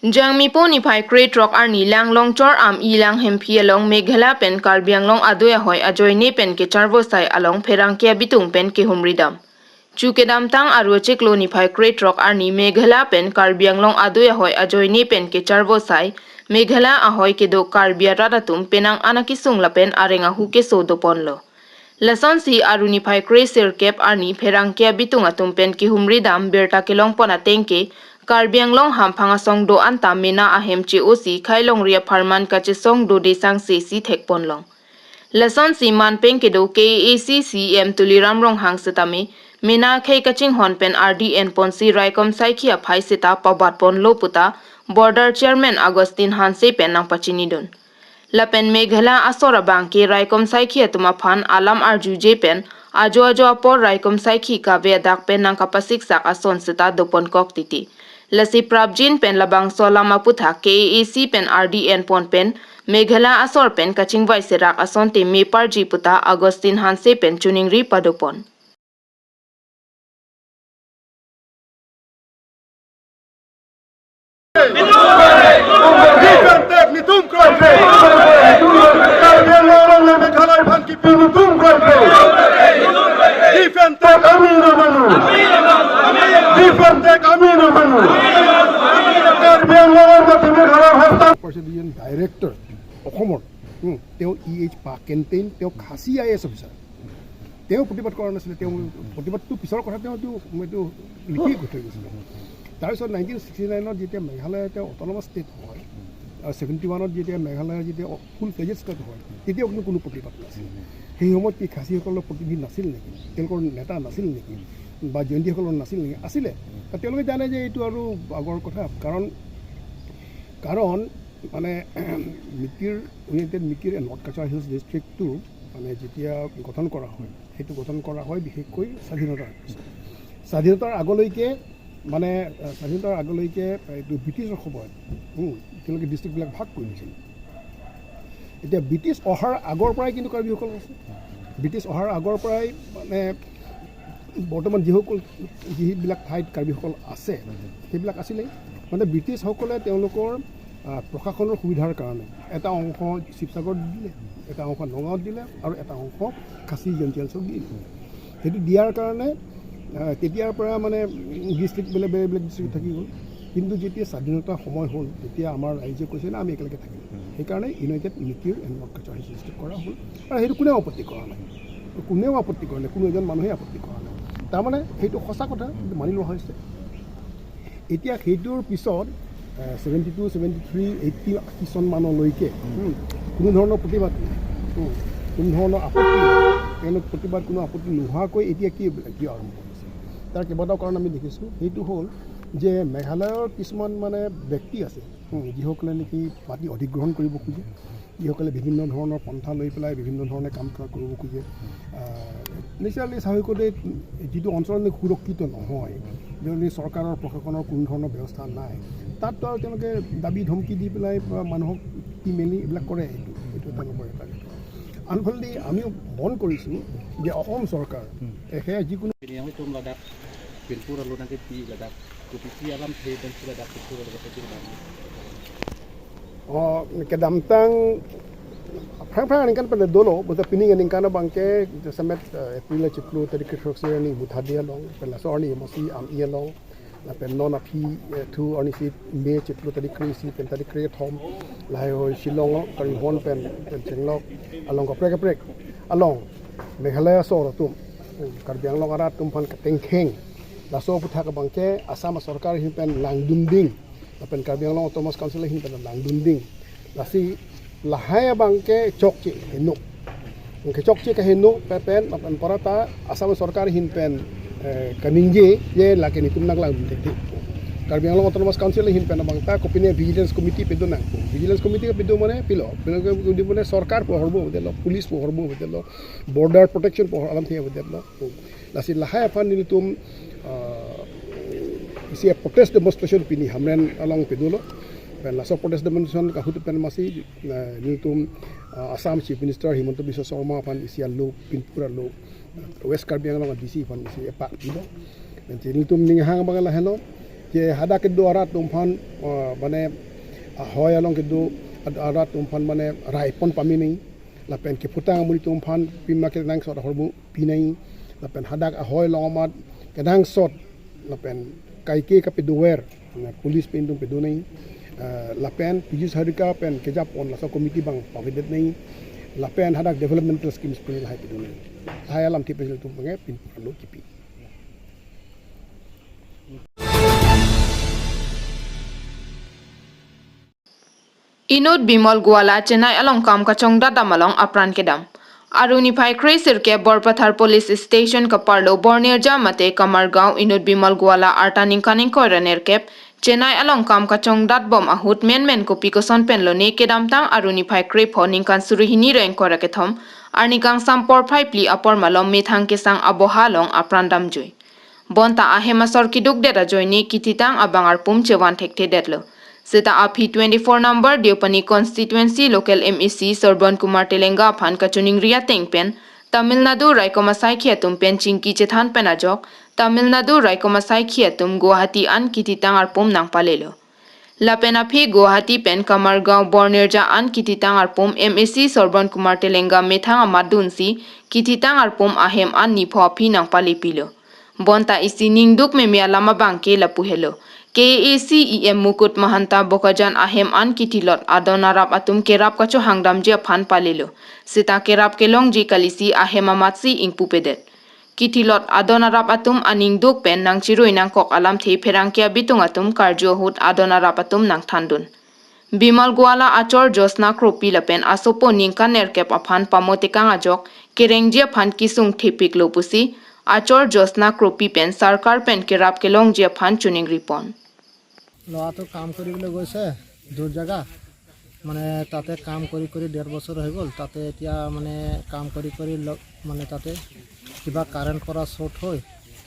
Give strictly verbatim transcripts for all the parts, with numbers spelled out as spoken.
Jangmipo niphai krethrok arni Langlongchor Ami Langhemphi along Meghalaya pen Karbi Anglong adui ahoi ajoine pen kecharvosai along pherangke abitung pen kehumridam. Chu kedamtang Aru achiklo niphai krethrok arni Meghalaya pen Karbi Anglong adui ahoi ajoine pen kecharvosai, Meghalaya ahoi kedo Karbi arat atum penang an akisung lapen areng ahu keso doponlo. Lasonsi Aru niphai kresirkep arni pherangke abitung atum pen kehumridam birta kelongpon atengke, Karbi Anglong hamphang asong do-an ta mena ahem che-osi khai longri apharman kachesong dode sangse si thekponlong. Lasonsi manpeng kedo K A A C C E M Tuliram Ronghang setame mena akhei kachinghon pen ardi enponsi raikom saikhi aphai seta pabatponlo puta border chairman Augustine Hanse pen nangpachinidun. Lapen Meghalaya asor abangke raikom saikhi atum aphan alam arjuje pen ajo ajo apor raikom saikhi kave adak pen nangkapasiksak ason seta doponkok titi. Lasi prapjin pen labangso alam aputhak K A A C pen ardi enpon pen Meghalaya asor pen kachingvai serak asonte meparji puta Augustine Hanse pen choningri padopon. Defend Tech, netum kroi. Karbi Anglong le Meghalaya aphan kipi netum kroi. Defend Tech ami no manu. Defend Tech ami no manu. Karbi Anglong le Meghalaya hasta. President Director অসমৰ, উম, তেওঁ E H পা কেণ্টেইন, তেওঁ Khasi I A S officer. তেওঁ প্ৰতিবাদ কৰা নাছিলে, তেওঁ প্ৰতিবাদটো পিছৰ কথা, তেওঁ এইটো, এইটো লিখি থৈ গৈছিলে। তাৰপিছত নাইনটিন ছিক্সটি নাইনত যেতিয়া মেঘালয় তেওঁ অট'নমাছ ষ্টেট হয়, আৰু ছেভেণ্টি ওৱানত যেতিয়া মেঘালয় যেতিয়া ফুল ফ্লেজেড ষ্টেট হয়, তেতিয়াও কিন্তু কোনো প্ৰতিবাদ নাছিল। সেই সময়ত কি খাচীসকলৰ প্ৰতিনিধি নাছিল নেকি? তেওঁলোকৰ নেতা নাছিল নেকি? বা জয়ন্তীসকলৰ নাছিল নেকি? আছিলে। আৰু তেওঁলোকে জানে যে এইটো আৰু আগৰ কথা, কাৰণ, কাৰণ মানে মিকিৰ, ইউনাইটেড মিকিৰ এণ্ড নৰ্থ কাছাৰ হিলছ ডিষ্ট্ৰিক্টটো মানে যেতিয়া গঠন কৰা হয়, সেইটো গঠন কৰা হয় বিশেষকৈ স্বাধীনতাৰ পিছত। স্বাধীনতাৰ আগলৈকে মানে, আহ, স্বাধীনতাৰ আগলৈকে এইটো ব্ৰিটিছৰ সময়ত, উম, তেওঁলোকে ডিষ্ট্ৰিক্টবিলাক ভাগ কৰি দিছিল। এতিয়া ব্ৰিটিছ অহাৰ আগৰ পৰাই কিন্তু কাৰ্বিসকল আছে। ব্ৰিটিছ অহাৰ আগৰ পৰাই মানে বৰ্তমান যিসকল, যিবিলাক ঠাইত কাৰ্বিসকল আছে, সেইবিলাক আছিলেই। মানে ব্ৰিটিছসকলে তেওঁলোকৰ, আহ, প্ৰশাসনৰ সুবিধাৰ কাৰণে এটা অংশ শিৱসাগৰত দিলে, এটা অংশ নগাঁৱত দিলে আৰু এটা অংশ খাচী জয়ন্তী হাজোত দিলে। সেইটো দিয়াৰ কাৰণে, আহ, তেতিয়াৰ পৰা মানে ডিষ্ট্ৰিক্ট বেলেগ বেলেগ বেলেগ ডিষ্ট্ৰিক্ট থাকি গ'ল। কিন্তু যেতিয়া স্বাধীনতাৰ সময় হ'ল, তেতিয়া আমাৰ ৰাইজে কৈছে, "না, আমি একেলগে থাকিম।" সেইকাৰণে united Mikir and north Cachar hills district কৰা হ'ল। আৰু সেইটো কোনেও আপত্তি কৰা নাই, কোনেও আপত্তি কৰা নাই, কোনো এজন মানুহে আপত্তি কৰা নাই। তাৰমানে সেইটো সঁচা কথা, সেইটো মানি লোৱা হৈছে। এতিয়া সেইটোৰ পিছত, এ, ছেভেণ্টি টু, ছেভেণ্টি থ্ৰী, এইটি, আশী চন মানলৈকে, হুম, কোনো ধৰণৰ প্ৰতিবাদ নাই, হুম, কোনো ধৰণৰ আপত্তি নাই। তেওঁলোক প্ৰতিবাদ, কোনো আপত্তি নোহোৱাকৈ এতিয়া কি, কি আৰম্ভ হৈছে? তাৰ কেইবাটাও কাৰণ আমি দেখিছোঁ। সেইটো হ'ল যে মেঘালয়ৰ কিছুমান মানে ব্যক্তি আছে, হুম, যিসকলে নেকি মাটি অধিগ্ৰহণ কৰিব খোজে, যিসকলে বিভিন্ন ধৰণৰ পন্থা লৈ পেলাই বিভিন্ন ধৰণে কাম ক-, কৰিব খোজে। আহ, নেচাৰেলি স্বাভাৱিকতে যিটো অঞ্চল নেকি সুৰক্ষিত নহয়, যদি চৰকাৰৰ প্ৰশাসনৰ কোনো ধৰণৰ ব্যৱস্থা নাই, তাততো আৰু তেওঁলোকে দাবী ধমকি দি পেলাই বা মানুহক দি মেলি এইবিলাক কৰে। এইটো, এইটো তেওঁলোকৰ এটা। আনফালেদি আমিও মন কৰিছোঁ যে অসম চৰকাৰ, এ, সেয়া যিকোনো Pini ang tum ladak, pinpur alo nang pi ladak, kupipi alam the dan sila dak pinpur alo kata sila dak. O, kedamtang, phrang phrang aningkan pen dolo, bonta pining aningkan abangke, jasemet, eh, April chiklo tarik kethroksi arni Muthadi along, pen laso arni masi Ami along, lapen non aphi, eh, thu arnisi May chiklo tarik kre-isi pen tarik krethom, lahai hoi Shillong, Karinghon pen, pen Chenglok, along kaprek kaprek, along, Meghalaya asor atum, Karbi Anglong arat atum aphan katengkheng, laso aputhak abangke Assam sorkar ahin pen langdunding, lapen Karbi Anglong Autonomous Council ahin pen langdunding. Lasi lahai abangke chokche heno. Ke chokche kaheno pen, lapen porata Assam sorkar ahin pen, eh, kaningje, je lake netum nanglang thekthe. Karbi Anglong Autonomous Council ahin pen abangta kopine Vigilance Committee pedo nang. Vigilance Committee pedo mane pilo. Pilo ke udi mane sorkar pu ahormu avedetlo, police pu ahormu avedetlo, border protection pu alamthe avedetlo. Lasi lahai aphan nelitum, ah, isi protest demonstration pini Hamren along pedolo. Pen laso protest demonstration ahut pen masi, ah, nelitum, ah, Assam Chief Minister Himanta Biswa Sarma aphan isi alo, pinpur alo, West Karbi Anglong D C aphan isi epak pilo. Pen nelitum ninghang abang lahelo. Ke hadak kedo arat atum aphan, eh, mane, ahoi along kedo ad-, arat atum aphan mane raipon pamenei. Lapen kephutang amonit atum aphan pima kenangsot ahormu pinei. Lapen hadak ahoi along amat kenangsot lapen kaike kapedover, na police pen atum pedonei. Eh, lapen pijus harika pen kejapon laso committee abang pavedetnei. Lapen hadak developmental schemes pen lahai pedonei. Lahai alam tipes atum abang pinpur alo kipi. Inut Bimal Goala Chennai along kam kachongdat dam along apran kedam. Aruni phai kre sirkep Borpathar Police Station kaparlo Bornirja mate Kamargaon inut Bimal Goala arta ningkan ingkoi ra nerkep Chennai along kam kachongdat bom ahut menmen kopi koson pen lone kedamtang aruni phai krepho ningkan suri hini ra ingkoi ra kethom arni kangsam porphai phli apor malom methang kesang aboha along apran damjui. Bonta ahem asor kidukdet ajoine kithitang abang arpum chevan thekthedetlo. Seta aphi twenty-four number Deopani constituency local M A C Sorbon Kumar Telenga aphan kachiningri ateng pen Tamil Nadu raikom asaikhi atum pen chingki chethan pen ajok Tamil Nadu raikom asaikhi atum Guwahati an kithitang arpum nangpalelo. Lapen aphi Guwahati pen Kamargaon Bornirja an kithitang arpum M A C Sorbon Kumar Telenga methang amat dunsi kithitang arpum ahem an nipho aphi nangpalepilo. Bonta isi ningduk meme alam abangke lapu helo. K A A C E M Mukut Mahanta Bokajan ahem an kithilot adon arap atum kerap kachohang damji aphan palelo. Seta kerap kelongji kalisi ahem amatsi ingpupedet. Kithilot adon arap atum aningduk pen nangchirui nangkok alamthe pherangke abitung atum karju ahut adon arap atum nangthandun. Bimal Goala achor Josna Kropi lapen asopo ningkan nerkep aphan pamotekang ajok kerengji aphan kesung thepiklo pusi achor Josna Kropi pen sarkar pen kerap kelongji aphan chiningripon. ল'ৰাটো কাম কৰিবলৈ গৈছে দূৰ জেগা, মানে তাতে কাম কৰি কৰি ডেৰ বছৰ হৈ গ'ল। তাতে এতিয়া মানে কাম কৰি কৰি ল-, মানে তাতে কিবা কাৰেণ্ট পৰা শ্বৰ্ট হৈ,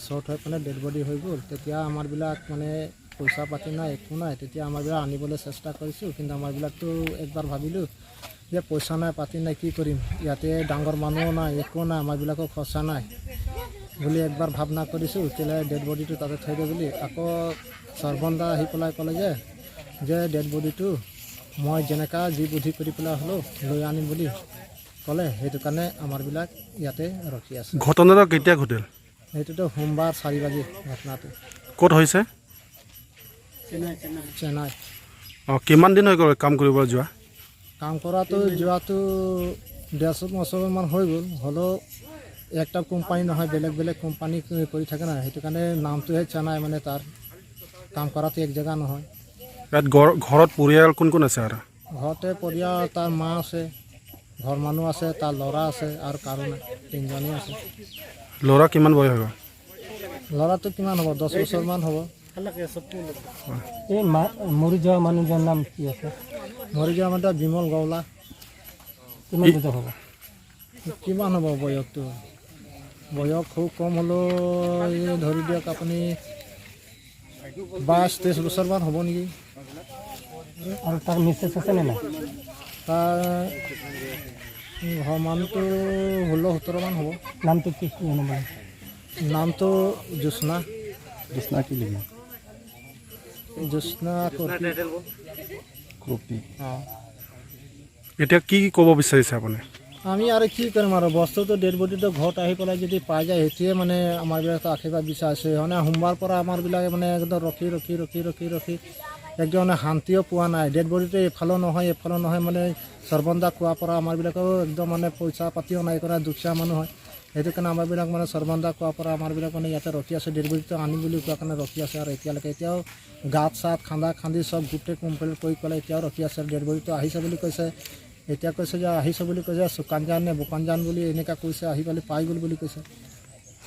শ্বৰ্ট হৈ পেলাই ডেড বডি হৈ গ'ল। তেতিয়া আমাৰবিলাক মানে পইচা পাতি নাই, একো নাই। তেতিয়া আমাৰবিলাক আনিবলৈ চেষ্টা কৰিছোঁ, কিন্তু আমাৰবিলাকতো একবাৰ ভাবিলোঁ যে পইচা নাই, পাতি নাই, কি কৰিম, ইয়াতে ডাঙৰ মানুহো নাই, একো নাই, আমাৰবিলাকৰ খৰচা নাই বুলি একবাৰ ভাৱনা কৰিছোঁ। তেতিয়াহ'লে ডেড বডিটো তাতে থৈ দে বুলি আকৌ সৰ্বন দা আহি পেলাই ক'লে যে, যে ডেড বডিটো মই যেনেকা যি বুদ্ধি কৰি পেলাই হ'লেও লৈ আনিম বুলি ক'লে। সেইটো কাৰণে আমাৰবিলাক ইয়াতে ৰখি আছে। ঘটনাটো কেতিয়া ঘটিল? এইটোতো সোমবাৰ চাৰি বাজি ঘটনাটো। ক'ত হৈছে? চেন্নাই। অ, কিমান দিন হৈ গ'ল কাম কৰিব যোৱা? কাম কৰাটো যোৱাটো ডেৰ বছৰমান হৈ গ'ল। হ'লেও একটা কোম্পানী নহয়, বেলেগ বেলেগ কোম্পানী কৰি থাকে না, সেইটো কাৰণে নামটোহে চেন্নাই, মানে তাৰ কাম কৰাটো এক জেগা নহয়। ইয়াত ঘৰ-, ঘৰত পৰিয়াল কোন কোন আছে আৰু? ঘৰতে পৰিয়াল, তাৰ মা আছে, ঘৰ মানুহ আছে, তাৰ ল'ৰা আছে আৰু কাৰো নাই, তিনিজনেই আছে। ল'ৰা কিমান বয়স হ'ব? ল'ৰাটো কিমান হ'ব, দহ বছৰমান হ'ব। এই মা-, মৰি যোৱা মানুহজনৰ নাম কি আছে? মৰি যোৱা মানুহটো বিমল গৌলা। কিমান বছৰ হ'ব? কিমান হ'ব বয়সটো? বয়স খুব কম হ'লেও এই ধৰি দিয়ক আপুনি বাইছ তেইছ বছৰমান হ'ব নেকি। আৰু তাৰ মিছেছ আছে নে নাই? তাৰ ঘৰ মানুহটো ষোল্ল সোতৰমান হ'ব। নামটো কি, কি নাম? নামটো জ্যোৎস্না। জ্যোৎস্না কি লিখে? জ্যোৎস্না কৰ্পী। কৰ্পী। অ। এতিয়া কি ক'ব বিচাৰিছে আপুনি? আমি আৰু কি কৰিম আৰু, বস্তুটো ডেড বডিটো ঘৰত আহি পেলাই যদি পাই যায়, সেইটোৱে মানে আমাৰবিলাকে আশীৰ্বাদ বিচাৰিছে। মানে সোমবাৰ পৰা আমাৰবিলাকে মানে একদম ৰখি, ৰখি, ৰখি, ৰখি, ৰখি একদম মানে শান্তিও পোৱা নাই। ডেড বডিটো এইফালেও নহয়, এইফালেও নহয়, মানে সৰ্বন দা কোৱাৰ পৰা আমাৰবিলাকেও একদম মানে পইচা পাতিও নাই কৰা, দুখীয়া মানুহ হয়। সেইটো কাৰণে আমাৰবিলাক মানে সৰ্বন দা কোৱাৰ পৰা আমাৰবিলাক মানে ইয়াতে ৰখি আছে, ডেড বডিটো আনিম বুলি কোৱাৰ কাৰণে ৰখি আছে। আৰু এতিয়ালৈকে এতিয়াও গাঁত চাত খান্দা খান্দি চব গোটেই কমপ্লিট কৰি পেলাই এতিয়াও ৰখি আছে। ডেড বডিটো আহিছে বুলি কৈছে, এতিয়া কৈছে যে আহিছে বুলি কৈছে, শুকান যান নে বোকান যান বুলি এনেকা কৈছে, আহি পেলাই পাই গ'ল বুলি কৈছে।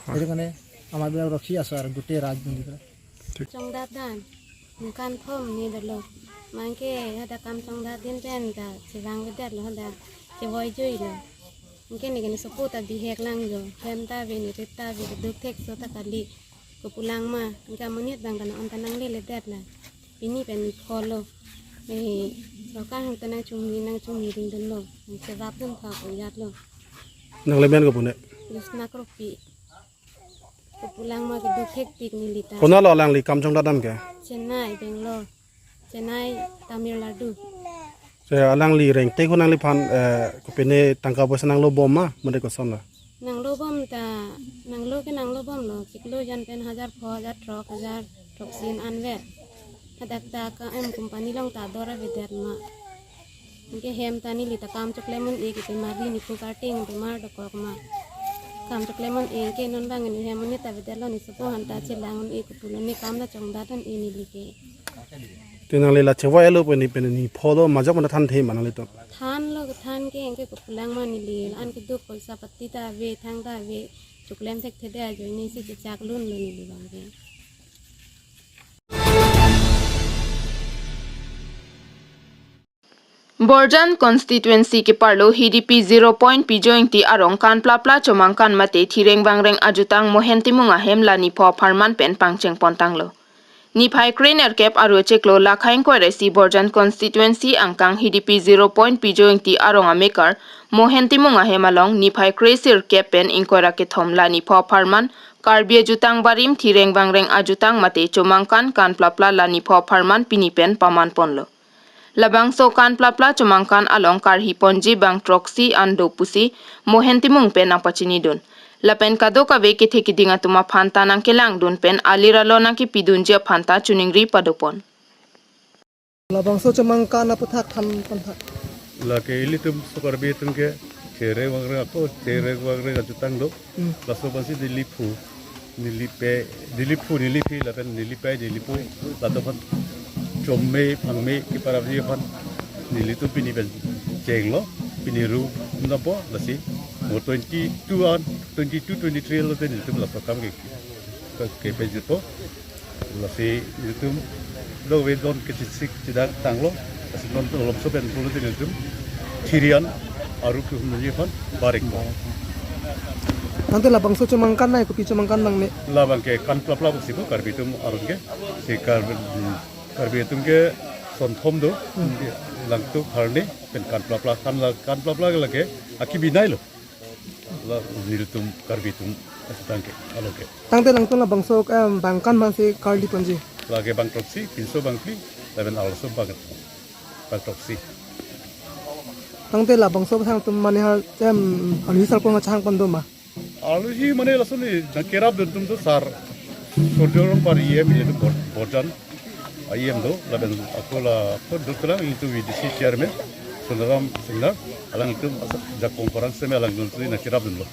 সেইটো কাৰণে আমাৰবিলাক ৰখি আছে আৰু গোটেই ৰাইজ মিলি পেলাই। ঠিক। Chongdat dan, ningkan thom ni dolo. Mangke hadak kam chongdat din pen ta chevang kedat lo, hadak chevoi jui lo. Mangke ni kene sopo ta bihek lang jo, hem ta be ni rit ta be duk thekso ta kali. Kopulang ma, mangke amonit abang kana on ta nanglele det la. Pini pen pholo. Eh, sorkar hang ta nangchumi, nangchumi ding dun lo. Chevap dun tha ko yat lo. Nang le men ko pune? Lusna Kropi. Pulang ma keduk thektik neli ta. Konatlo alangli kam chongdat dam ke? Chennai, Bangalore, Chennai, Tamil Nadu. Se alangli rengte ko nangliphan, eh, kopine tangka poisa nanglo bom ma, mane kosonlo? Nanglo bom ta, nanglo ke nanglo bomlo, chiklo jan pen hajar pho, hajar throk, hajar throksi an ver. Hadak ta ka em company along ta dor avedet ma. Anke hem ta neli ta kam choklem un-e ke pemar ri niphu karting pemar dokok ma. Kam choklem un-e ke non bang neli hem un-e ta avedetlo, ne sopo han ta chelang un-e ke pulo, ne kam ta chongdat un-e neli ke. Te nangli la chevoi-etlo pu ne pen ne pho do majok mana thanthe ma nanglitum? Thanlo, than ke anke kopulang ma neli, la-an keduk poisa pati ta ave, thang ta ave, choklem thekthedet ajoine si chechak lunlo neli bang ke. Borjan constituency keparlo H D P zero point Pijo Ingti arong kanplapla chomangkan mate thireng vangreng ajutang Mohen Timung ahem la nipho apharman pen pangcheng pontanglo. Niphai krenerkep aru chiklo lakha ingkoi ra isi Borjan constituency angkang H D P zero point Pijo Ingti arong amekar Mohen Timung ahem along niphai kresirkep pen ingkoi ra kethom la nipho apharman Karbi ajutang barim thireng vangreng ajutang mate chomangkan kanplapla la nipho apharman pini pen paman ponlo. Labangso kanplapla chomangkan along karhi ponji bang throksi an do pusi Mohen Timung pen nangpachinidun. Lapen kadokave kethe keding atum aphan ta nangkelangdun pen alir alon nangkepidunji aphan ta choningri padopon. Labangso chomangkan aputhak than pon tha. Lake ilitum so Karbi atum ke thireng vangreng ako, thireng vangreng ajutang do. Hmm. Laso aphansi neli phu, neli pe, neli phu, neli phi, lapen neli pe, neli pu, latum aphan chomme, phangme, keparapji aphan nelitum pini pen chenglo, pini ru, napo, lasi, mo twenty-two an, twenty-two, twenty-three lo te nelitum laso akam ke, ke, kepejipo. Lasi nelitum lo ve don kechisik chidak tanglo. Lasi non to lomso pen pulo te nelitum thiri an aru ke humni aphan barik. Tangte labangso chomangkan nai kopi chomangkan nangne? Labang ke kanplapla pusi pu Karbi atum arong ke. Si Karbi, Karbi atum ke sonthom do. Langtuk, Harni pen kanplapla, kan la, kanplapla lake akimi nailo. La nelitum Karbi atum ajutang ke, along ke. Tangte nangtum labangso, em, bang kan bangsi karli ponji? Lake bang throksi, pinso bang phli, lapen arloso bang, bang throksi. Tangte labangso aphan nangtum mane ha, em, arlosi sarpo ma chehang pon do ma? Arlosi mane lason ne nangkerapdun atum do sar. Surjo Rongphar E M ilitum Bor-, Borjan. E M do, lapen ako la, ako do kelang ilitum V D C chairman, Sonaram Singnar, alanglitum asa jakong parang seme alangtum si nangcherapdunlo.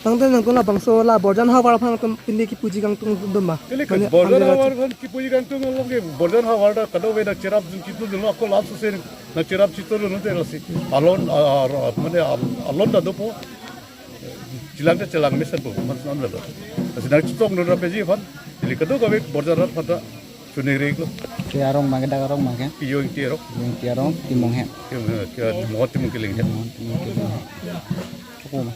Tangte nangtum labangso la Borjan havar aphan nangtum pini kipuji kangtung do ma? Kali ke mane Borjan andi havar aphan kipuji kangtung along ke Borjan havar ta kadokave nangcherapdun chitudunlo, ako la susen nangcherap chitudunlo te lasi. Alon, a, a, a, mane al-, alon ta dopo. Chelang ta chelang mesen po, mas nam lalo. Lasi nangchetongdun rapji aphan, ili kadokave Borjan rat aphan ta choningri iklo. Ke arong bang ke, dak arong bang ke? Pijo Ingti arong. Pijo Ingti arong, Timung hem. Tim-, ke Mohen Timung keling hem. Mohen Timung keling hem. Chuko ma?